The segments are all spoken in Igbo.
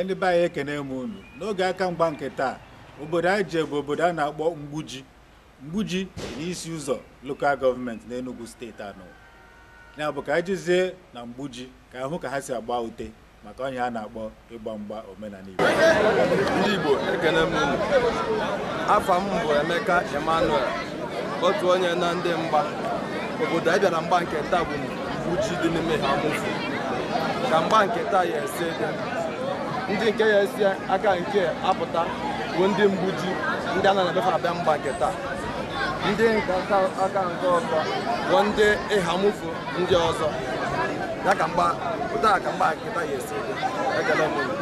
Ndị be anyị, ekene m unu n'oge aka mgba nke taa. Obodo anyị je bụ obodo a na-akpọ Mgbuji. Mgbuji n'isi ụzọ local government n'Enugu steeti anọ ya bụ ka anyị jezie na Mgbuji ka ahụ ka ha si agba ute maka onye a na-akpọ ịgba mgba omenala Igbo. Ndị Igbo, ekene m unu. Afa m bụ Emeka Emmanuel, otu onye na ndị mgba. Obodo anyị bịara mgba nke taa bụ Mgbuji dị n'ime Eha-Amufu. Ka mgba nke taa ya ese dị, ndị nke ya esi aka nke apụta bụ ndị Mgbuji, ndị a na-ebefe abịa mgba nke taa. Ndị nke aka nke ọzọ bụ ndị Eha-Amufu ndị ọzọ. Ya ka mgba ụta ka mgba nke taa ya esi dị. Ekele m unu.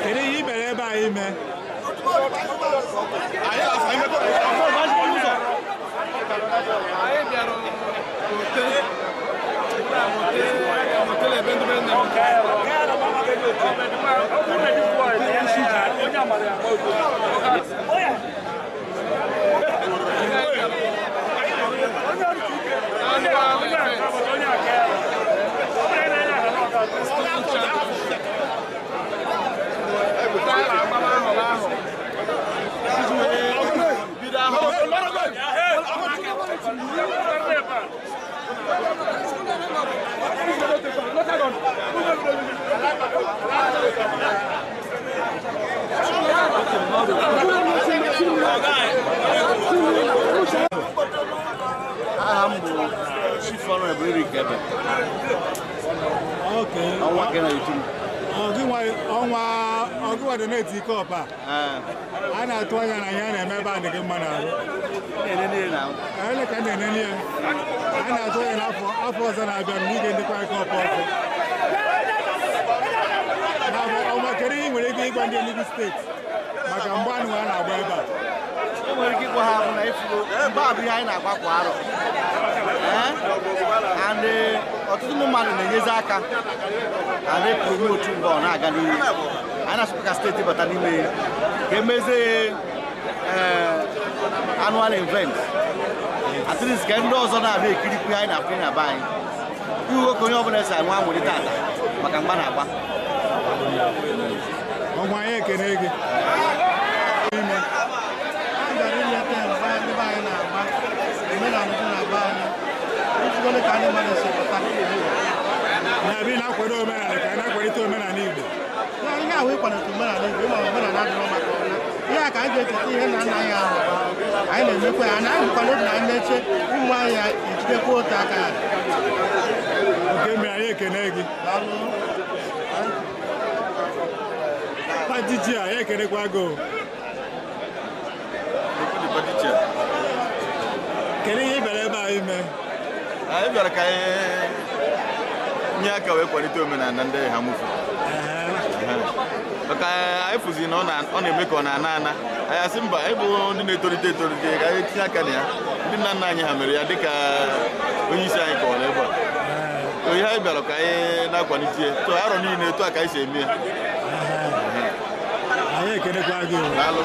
Kedu ihe i mere ebe a ime? Aha m bụ Chief Honorable Eric Ebe. Ọnwa Ọgụnwa donate ike ọpa a na-atụ anya na ya na-eme ebe a dị gị mma n'ahụ. Ele ka na-enene ya, a na-atụ anya n'afọ ọzọ na-abịa na ige ndịkwa ike ọpa ọzọ. Ọnwa, kedu ihe ị nwere ike ịgwa ndị Enugu steeti maka mgba anụ a na-agba ebe a? E nwere ike ịgwa ha bụ na ifuru mgba bụ ihe anyị na-agba kwa arọ. And ọtụtụ ndị mmadụ na-enyezi aka and promote mgbe ọ na-aga n'ihu. Anyị na-asụkwa ka steeti bata n'ime ya ka emezie annual event, at least ka ndị ọzọ na-abịa ekirikwu anyị na-afụ na be anyị. Iwu nwoke onye ọbụla esi anwe anwụrị tata maka mgba na-agba. Ọnwa, anyị ekene gị. Na-abịa na-akwado omenala ka a na-akwalite omenala Igbo. Ihe ahụ ịkwalite omenala Igbo, ịma omenala adịrọ maka ọna. Ihe a ka anyị ga-echeta ihe nna nna anyị ahụ anyị na-emekwa ya, na anyị bụkwa n'obi na anyị na-eche ụmụ anyị ya ejidekwa otu aka ya. Oke mere, anyị ekene gị. Pati ji a, anyị ekenekwa gị. Kedu ihe ị bịara ebe a ime? Anyị bịara ka anyị nye aka wee kwalite omenala ndị Eha-Amufu. Maka anyị fụzi na ọ na-eme ka ọ na-ana ana. Anyị asị mba, anyị bụ ndị na-etolite etolite ka anyị tinye aka na ya. Ndị nna nna anyị ha mere ya dịka onye isi anyị kọwara ebe a. Ihe anyị bịara ka anyị na-akwalite ya. So arọ niile etu a ka anyị si eme ya. Anyị ekenekwa gị. Daalụ.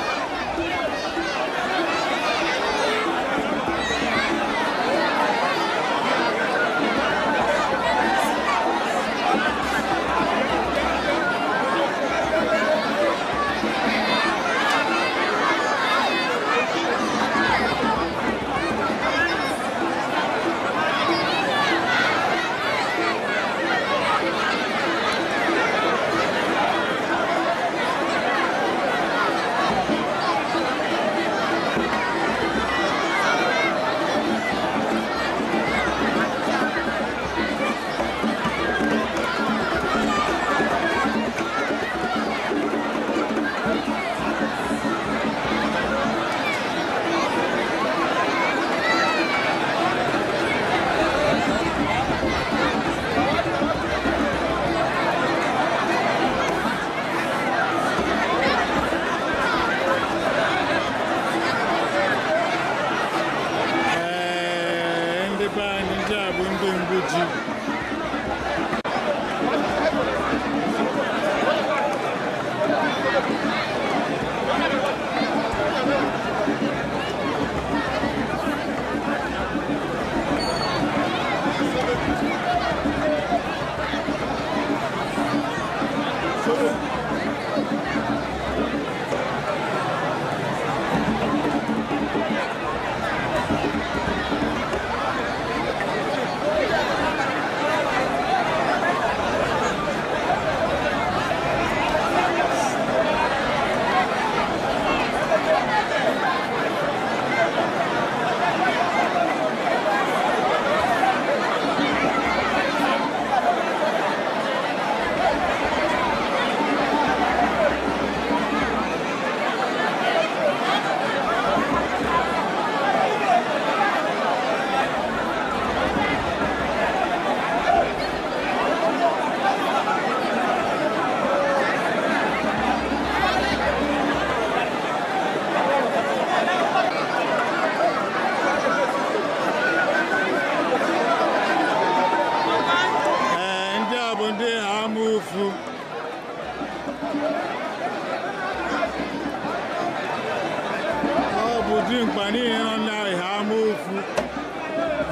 Ọ bụ dimkpa niile nọ n'ahịa Amaofu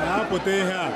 na-apụta ihe a.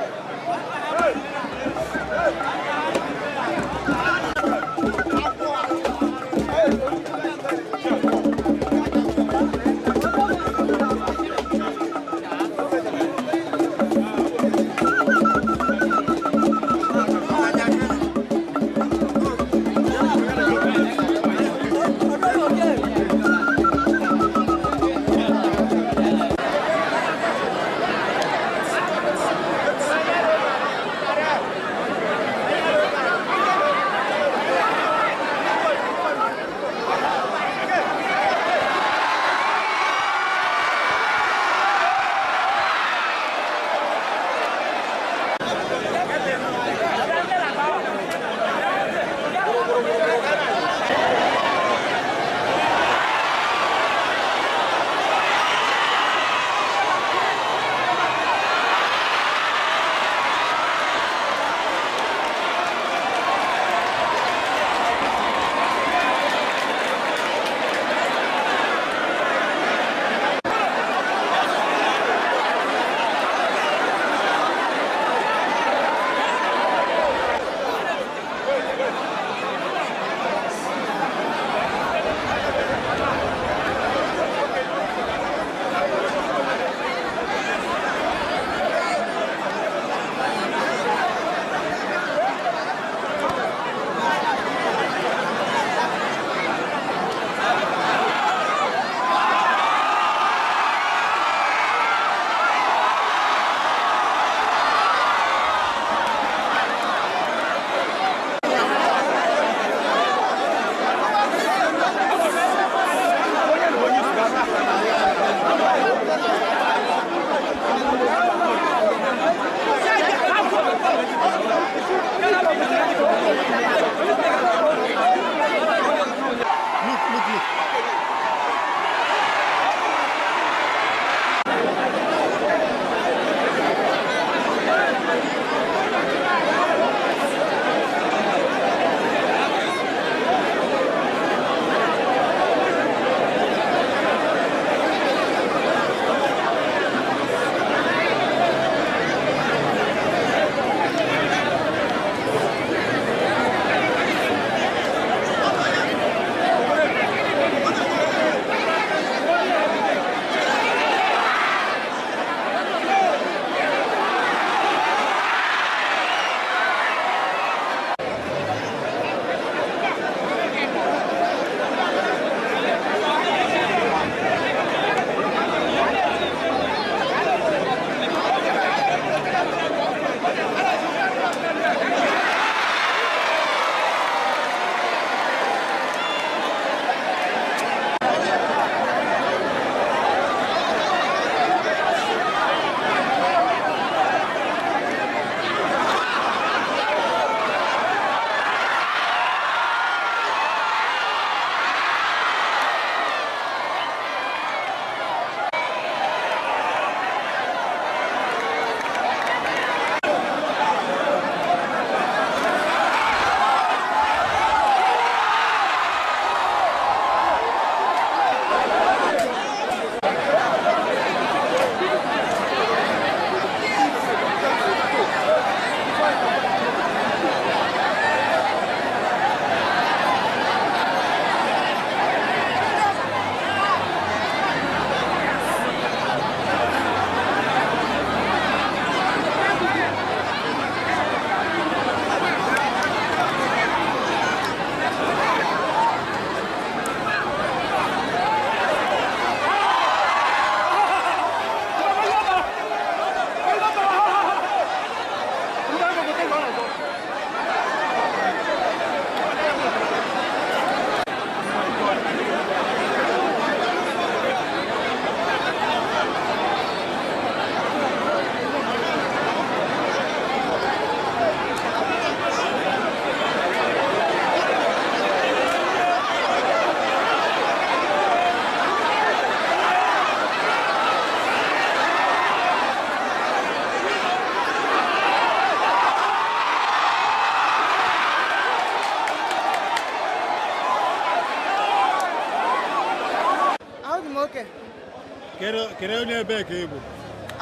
Kedu onye ebe ka ị bụ?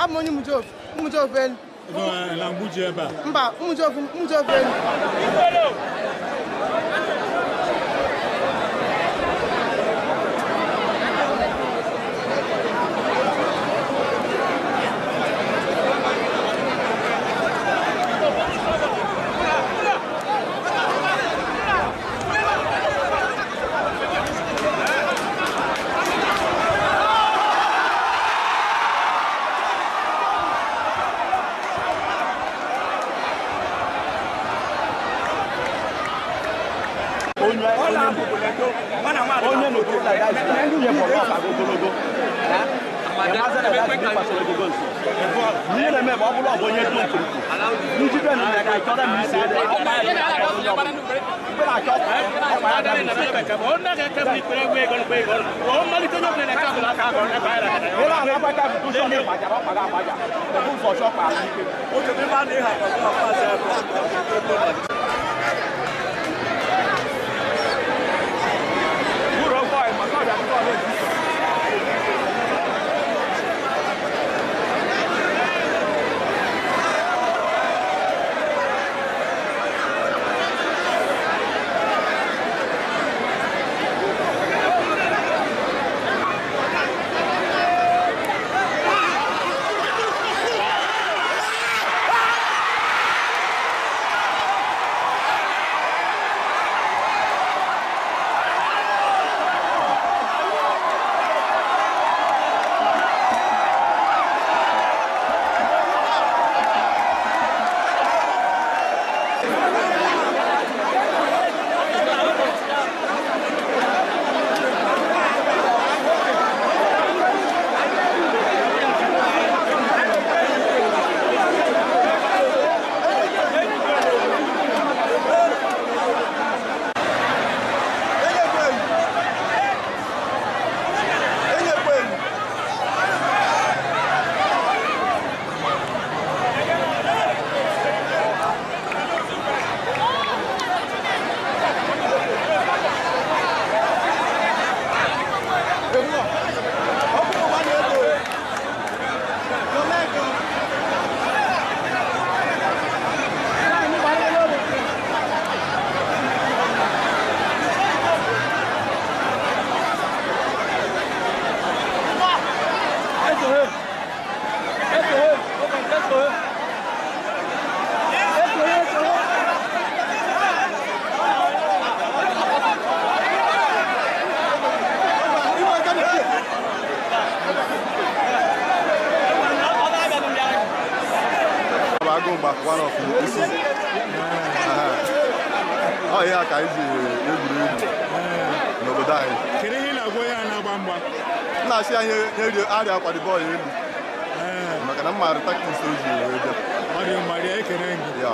Abụ m onye Umujofu elu. Na Mgbuji ebe a? Mba, Umujofu elu. One of the issues. Oh yeah, ka iji egwuregwu n'obodo anyị. Kedu ihe na-agwa ya na-agba mgba? M na-asị ya ihe arịa akwado bọọlụ elu. Maka na m maara tactics o ji wee bịa. Ọ dị mma, rie ekele gị. Ya.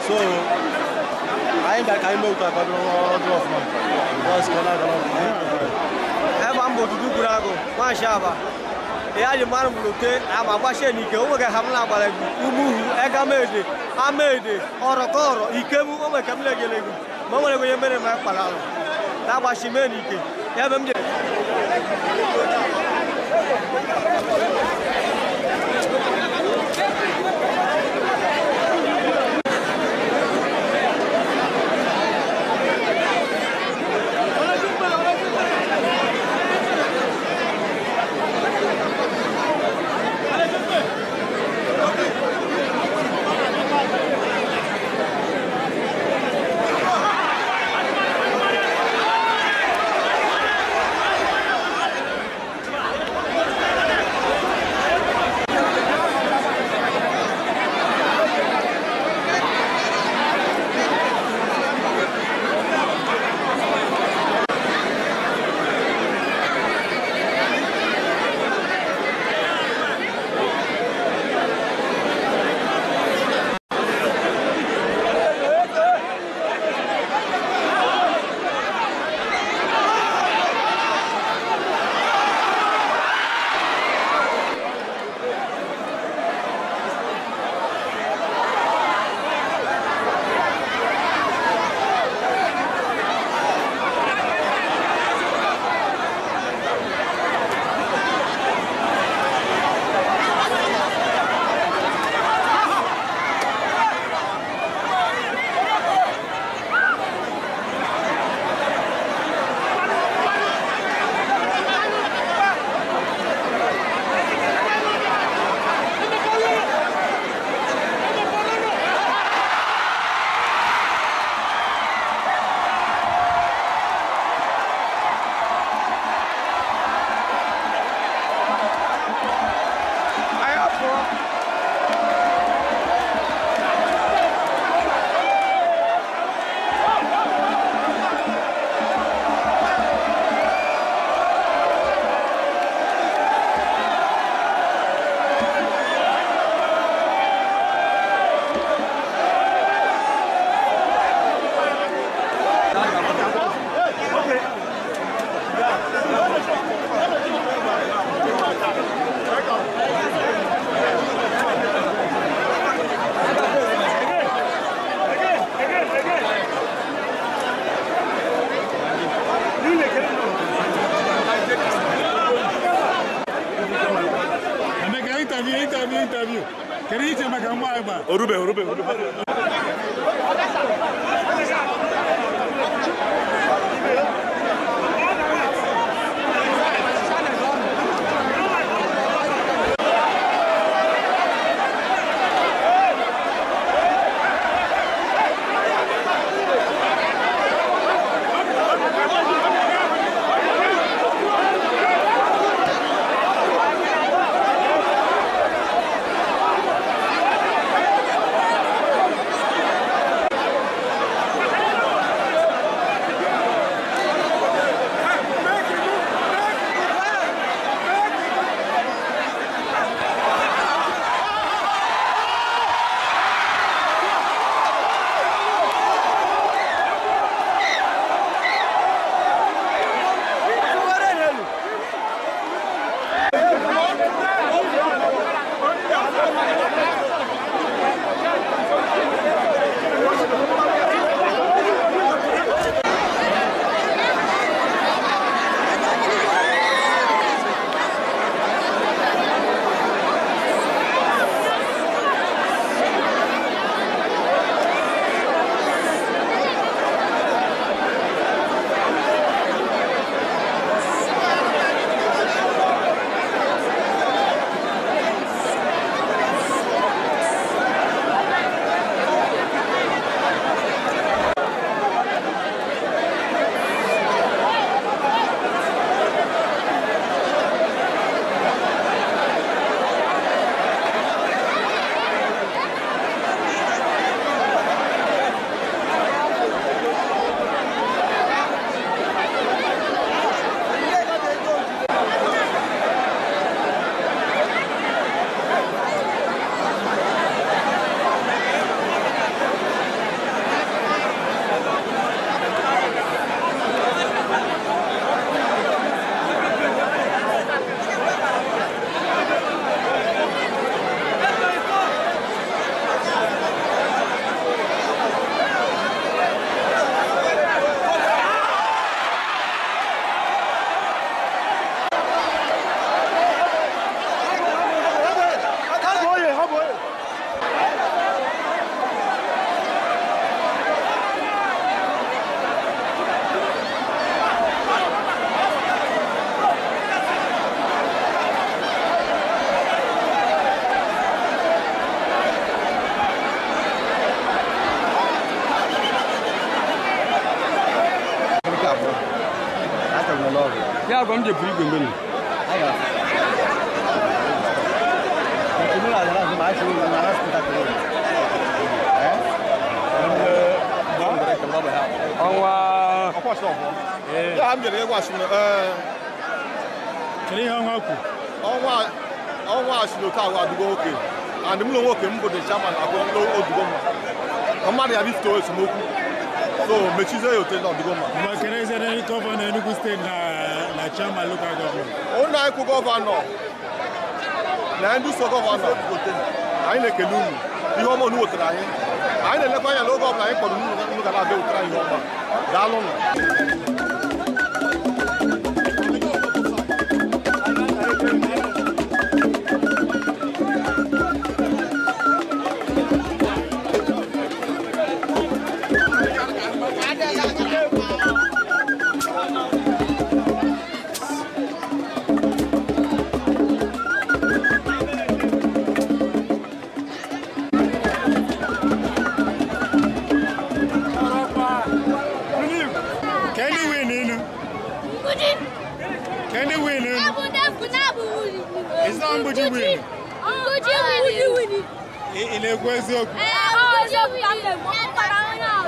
So, anyị bịara ka anyị mee otu akwadoro ọdụ ọfụma. Ebe m bụ Odudu gwuru agụ, nwaanyị Aba. Ya ji mmadụ mụrụ oke ama gbachie n'ike, o nwere ha m na-agbara egwu, umuhu, egamede, amaede, ọrọkọrọ, ikemu, o nwere ka m na-egele egwu. Ma o nwere onye mere ma kpara alụ. Na-agbachi mee n'ike. Ya bụ m ji Interview. Kedu iche maka mgba agba? Orube. Ya gwa m je buru igwe mgbe m. Ọnwa Ya m jere ịgwa asị Kedu ihe ọnwa kwu? Ọnwa asị na otu agwa adịgo oke. And m nwoke m bụ the chairman agwa odugo mma. Ka mmadụ ya bifute esemokwu. So mechizie ya otu na ọdịgo mma. Mgbe kenezie na gọvanọ Enugu steeti na chairman local government. Ụnụ anyị kwụ gọvanọ na ndị so gọvanọ anyị na-ekele unu ihe ọma unu wetara anyị. Anyị na-elekwa anya n'oge ọbụla anyị kpọrọ unu ga na-abịa wetara anyị ihe ọma. Daalụnụ. Can you win? It's not Mbuji win. Mbuji win. In a question.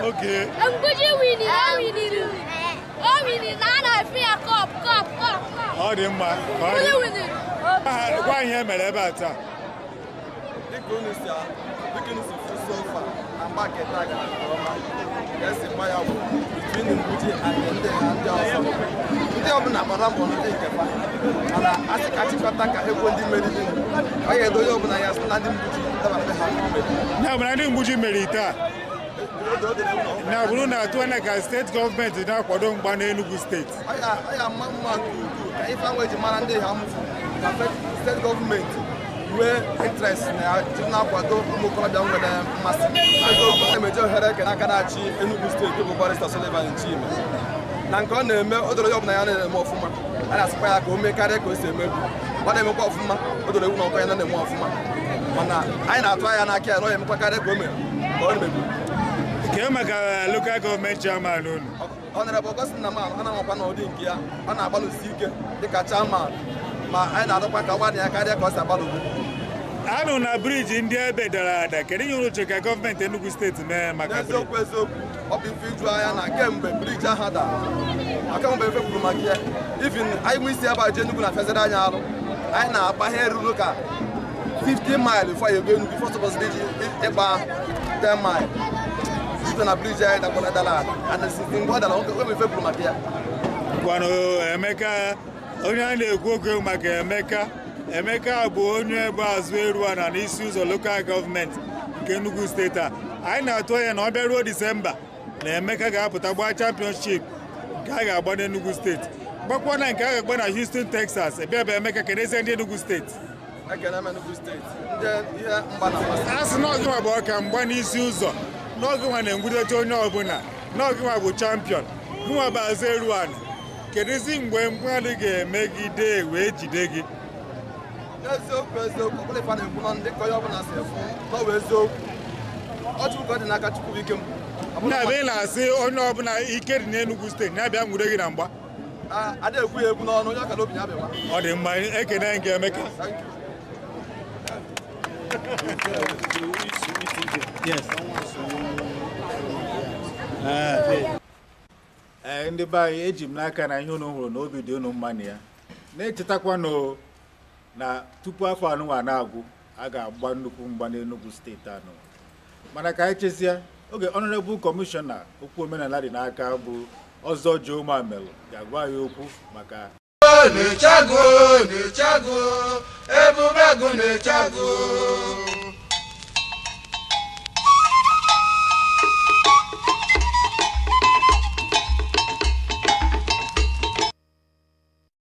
Okay. Mbuji win. Oh, win. Cup. Oh, the man. Why here, Melebata? Between Mbuji and ndị ọzọ. Ndị ọbụla gbara mbọ n'ụdị nke fa. Mana a sị ka achịkọta ka egwu ndị meriri. Ọ ga-edo onye ọbụla ya sị na ndị Mbuji dabara be ha mmeri. Ya bụ na ndị Mbuji meriri taa. Na bụrụ na atụ anya ka steeti gọọmenti na-akwado mgba n'Enugu steeti. Ọ ya ama mma nke ukwuu ka ife ahụ eji mara ndị ha mụfu ka steeti gọọmenti nwee interest na na-akwado ụmụ okorobịa nwere mmasị. Eziokwu na-emeje ohere ekene aka na-achị Enugu steeti bụ Barrister Sullivan Chime. Na nke ọ na-eme o doro ya ọbụla ya na-eme ọfụma. A na-asịkwa ya ka o mee karịa ka o si emebu. Ọ na-emekwa ọfụma, o doro ewu na ọkọ ya na-eme ọfụma. Mana anyị na-atụ anya n'aka ya na ọ ya emekwa karịa ka o mere ka ọ na-emebu. Kee maka local government chairman unu? Honorable Augustine Nnamani, ọ na-amakwa n'ụdị nke ya, ọ na-agbalụsi ike dịka chairman, ma anyị na-adọkwa ka ọ gbalị ya karịa ka ọ si agbalụbu. Anụ na briji ndị ebe dara ada, kedu ihe unu chere ka gọọmenti Enugu steeti mee maka briji? N'eziokwu eziokwu, ọ bụ ife iju anya na kemgbe briji ahụ dara, kemgbe ife kwuru maka ya, even anyị nwe isi ebe a ji Enugu na fezere anyị arụ, anyị na-agba ihe ruru ka 50 mile before you go Enugu, first of all, iji ịgba 10 mile. Site na briji anyị dakwara dara ada, and since mgbe ọ dara, nwoke ife kwuru maka ya. Gwanụ Emeka, onye a na-ekwu okwu maka Emeka. Emeka bụ onye bụ azụ Eruana n'isi ụzọ lokal gọọmenti nke Enugu steeti a. Anyị na-atụ anya na ọ bịaruo Disemba na Emeka ga-apụta gbaa championship nke a ga-agba n'Enugu steeti. Gbakwa na nke a ga-agba na Houston, Texas. Ebe bụ Emeka kenezie ndị Enugu steeti. A sị na ọgịnwa bụ ọka mgba n'isi ụzọ, na ọgịnwa na-engwudecha onye ọbụla, na ọgịnwa bụ champion, gịnwa bụ azụ Eruana. Kedụzi mgbe mmadụ ga-emegide wee jide gị? N'eziokwu eziokwu, ọ bụla ife a na-ekwu nọ ndị ka onye ọbụla si efu n'ọwa eziokwu. Ọ Chukwu ka ọ dị n'aka Chukwu bụ ike m. Na ebe ị na-asị onye ọbụla ike dị n'Enugu steeti na-abịa nwude gị na mgba. Ada ekwu ya ekwu n'ọnụ, onye ọkara obi ya abịawa. Ọ dị mma, ekene nke Emeka. Ee, ndị be anyị, eji m n'aka na ihe unu hụrụ na obi dị unu mma na ya. Na-echetakwanụ na tupu afọ anụnwa na-agwụ, a ga-agba nnukwu mgba n'Enugu steeti anụ. Mana ka anyị chezie oge Honorable Commissioner okwu omenala dị n'aka bụ Ọzọ Joe Mamelo ga-agwa anyị okwu maka na-echago na-echago ebube agụ na-echago.